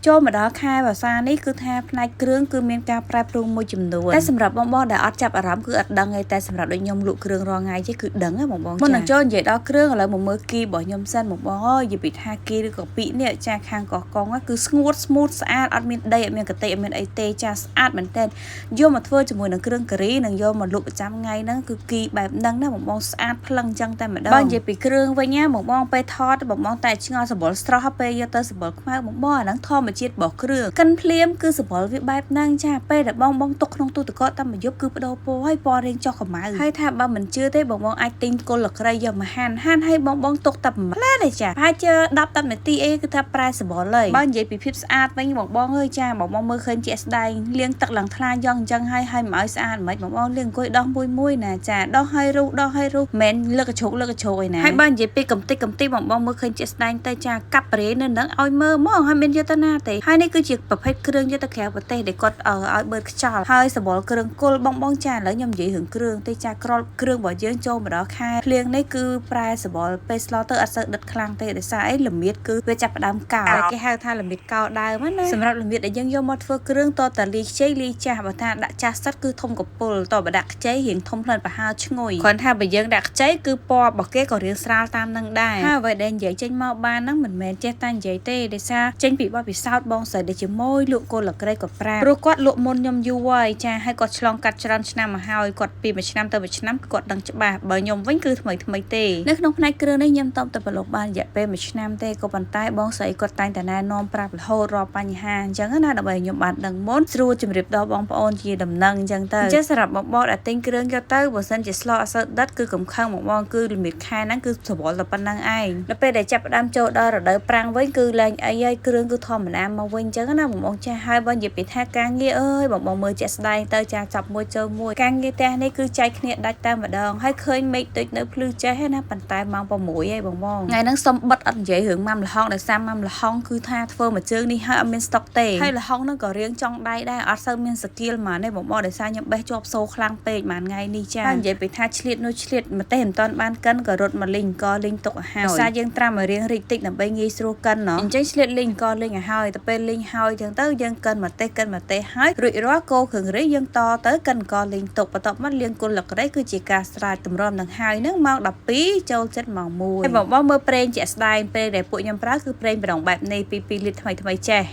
ចូលមកដល់ខែវស្សានេះគឺថាផ្នែកគ្រឿងគឺមានការប្រែប្រួលមួយចំនួនតែសម្រាប់បងបងដែលអត់ចាប់អារម្មណ៍គឺអត់ដឹងទេតែសម្រាប់ដូចខ្ញុំលក់គ្រឿងរាល់ថ្ងៃទេគឺដឹងហ៎បងបងមុននឹងចូលនិយាយដល់គ្រឿងឥឡូវមកមើលគីរបស់ខ្ញុំសិនបងបងអើយនិយាយពីថាគីឬក៏ពីនេះចាខាងកោះកុងគឺស្ងួត smooth ស្អាតអត់មានដីអត់មានកតិអត់មានអីទេចាស្អាតមែនទែនយកមកធ្វើជាមួយនឹងគ្រឿងការីនិងយកមកលក់ប្រចាំថ្ងៃហ្នឹងគឺគីបែបហ្នឹងណាបងបងស្អាតភ្លឹងចឹងតែម្ដងបើនិយាយពីគ្រឿងវិញណាបងបងពេលថតបងបងតែឆ្ងល់សម្បុរស្រស់ពេលយកទៅសម្បុរខ្មៅបងបងអាហ្នឹងធម្មជាតិរបស់គ្រឿងកិនភ្លាមគឺសម្បុរវាបែបហ្នឹងចាពេលដែលបងបងទុកក្នុងទូទឹកកកតាមមួយយប់គឺបដូរពណ៌ហើយពណ៌រៀងចុះកម្ៅហើយថាបើមិនជឿទេបងបងអាចទិញគល់លក្រីយកមកហាន់ហាន់ឲ្យបងបងទុកតែប្រហែលទេចាប្រហែលជា10 10នាទីអីគឺថាប្រែសម្បុរហើយបើនិយាយពីភាពស្អាតវិញបងបងអើយចាបងបងមើលឃើញជាក់ស្ដែងលាងទឹកឡើងថ្លាយ៉ងអញ្ចឹងហើយហើយមិនឲ្យស្អាតមិនបងបងលាងអង្គុយដោះមួយមួយណាចាដោះឲ្យរុះដោះឲ្យរុះមិនលើកកជ្រុកលើកកជ្រុកឯណាហើយបើនិយាយពីកំតិចកំតិចបងបងមើលឃើញជាក់ស្ដែងទៅចាកាប់ប្រេនៅនឹងឲ្យមើលមកហើយមានយកទៅណាទេហើយនេះគឺជាប្រភេទគ្រឿងយកទៅក្រៅប្រទេសដែលគាត់ឲ្យបឺតខ្យល់ហើយសបល់គ្រឿងគុលបងបងចាឥឡូវខ្ញុំនិយាយរឿងគ្រឿងទេចាក្រលគ្រឿងរបស់យើងចូលមកដល់ខែភ្លៀងនេះគឺប្រែសបល់ពេលស្លទៅអត់សូវដិតខ្លាំងទេដោយសារអីល្មៀតគឺវាចាប់ផ្ដើមកោគេហៅថាល្មៀតកោដើមណាសម្រាប់ល្មៀតដែលយើងយកមកធ្វើគ្រឿងតតលីខ្ចីលីចាស់បើថាដាក់ចាស់សិតគឺធំកពុលតបើដាក់ខ្ចីរៀងធំផ្លិនប្រហើឈ្ងុយគ្រាន់ថាបើយើងដាក់ខ្ចីគឺពណ៌របស់គេក៏រៀងស្រាលតាមនឹងដែរហើយអ្វីដែលនិយាយចេញមកបានហ្នឹងមិនមែនចេះតែនិយាយទេដោយសារចេញពីបទពិសោធន៍បងស្រីដែលជាមួយលក់គោលលក្រីក៏ប្រាប់ព្រោះគាត់លក់មុនខ្ញុំយូរហើយចាហើយគាត់ឆ្លងកាត់ច្រើនឆ្នាំមកហើយគាត់ពីមួយឆ្នាំទៅមួយឆ្នាំគឺគាត់ដឹងច្បាស់បើខ្ញុំវិញគឺថ្មីថ្មីទេនៅក្នុងផ្នែកគ្រឿងនេះខ្ញុំតបតែប្រឡូកបានរយៈពេលមួយឆ្នាំទេក៏ប៉ុន្តែបងស្រីគាត់តែងតែណែនាំប្រាប់រហូតរាល់បញ្ហាអញ្ចឹងណាដើម្បីខ្ញុំបានដឹងមុនស្រួលជម្រាបដល់បងប្អូនជាដំណឹងអញ្ចឹងទៅអញ្ចឹងសម្រាប់បងប្អូនដែលទិញគ្រឿងយកទៅបើសិនជាស្លអត់សូវដិតគឺកំខឹងបងបងគឺល្មៀតខែហ្នឹងគឺស្រួលតែប៉ុណ្្នឹងឯងដល់ពេលដែលចាប់ផ្ដើមចូលដល់រដូវប្រាំងវិញគឺលែងអីហើយគ្រឿងគឺធម្មតាមកវិញអញ្ចឹងណាបងបងចាស់ហើយបើនិយាយពីថាការងារអើយបងបងមើលជាក់ស្ដែងទៅចាចាប់មួយចូលមួយការងារផ្ទះនេះគឺចែកគ្នាដាច់តែម្ដងហើយឃើញមេឃដូចនៅភ្លឺចេះណាប៉ុន្តែម៉ោង6ហើយបងបងថ្ងៃហ្នឹងសុំបិទអត់និយាយរឿងម៉ាំល្ហុងដោយសារម៉ាំល្ហុងគឺថាធ្វើមួយជើងនេះហើយអត់មានស្តុកទេហើយល្ហុងហ្នឹងក៏រៀងចង់ដៃដែរអត់សូវមានសគៀលហ្មងទេបងបងដោយសារខ្ញុំបេះជាប់សូខ្លាំងពេកមួយថ្ងៃនេះចាហើយនិយាយពីថាឆ្លៀតនោះឆ្លៀតម្ទេសមិនតាន់បានកិនក៏រត់មកលីងកលីងទុកឲ្យហើយដោយសារយើងត្រាំឲ្យរៀងរីកតិចដើម្បីងាយស្រួលកិនណោះអញ្ចឹងឆ្លៀតលីងកលីងឲ្យហើយទៅពេលលីងហើយចឹងទៅយើងកិនម្ទេសកិនម្ទេសហើយរួចរាល់គោគ្រឿងរីយើងតទៅកិនកលីងទុកបន្ទាប់មកលាងគល់លក្រីគឺជាការស្រាចតម្រាំនឹងហើយនឹងម៉ោង12ចូលចិត្តម៉ោង1ហើយបងបងមើលប្រេងជាក់ស្ដែងប្រេងដែលពួកខ្ញុំប្រើគឺប្រេងប្រងបែបនេះពី2លីត្រថ្មីថ្មីចេះ។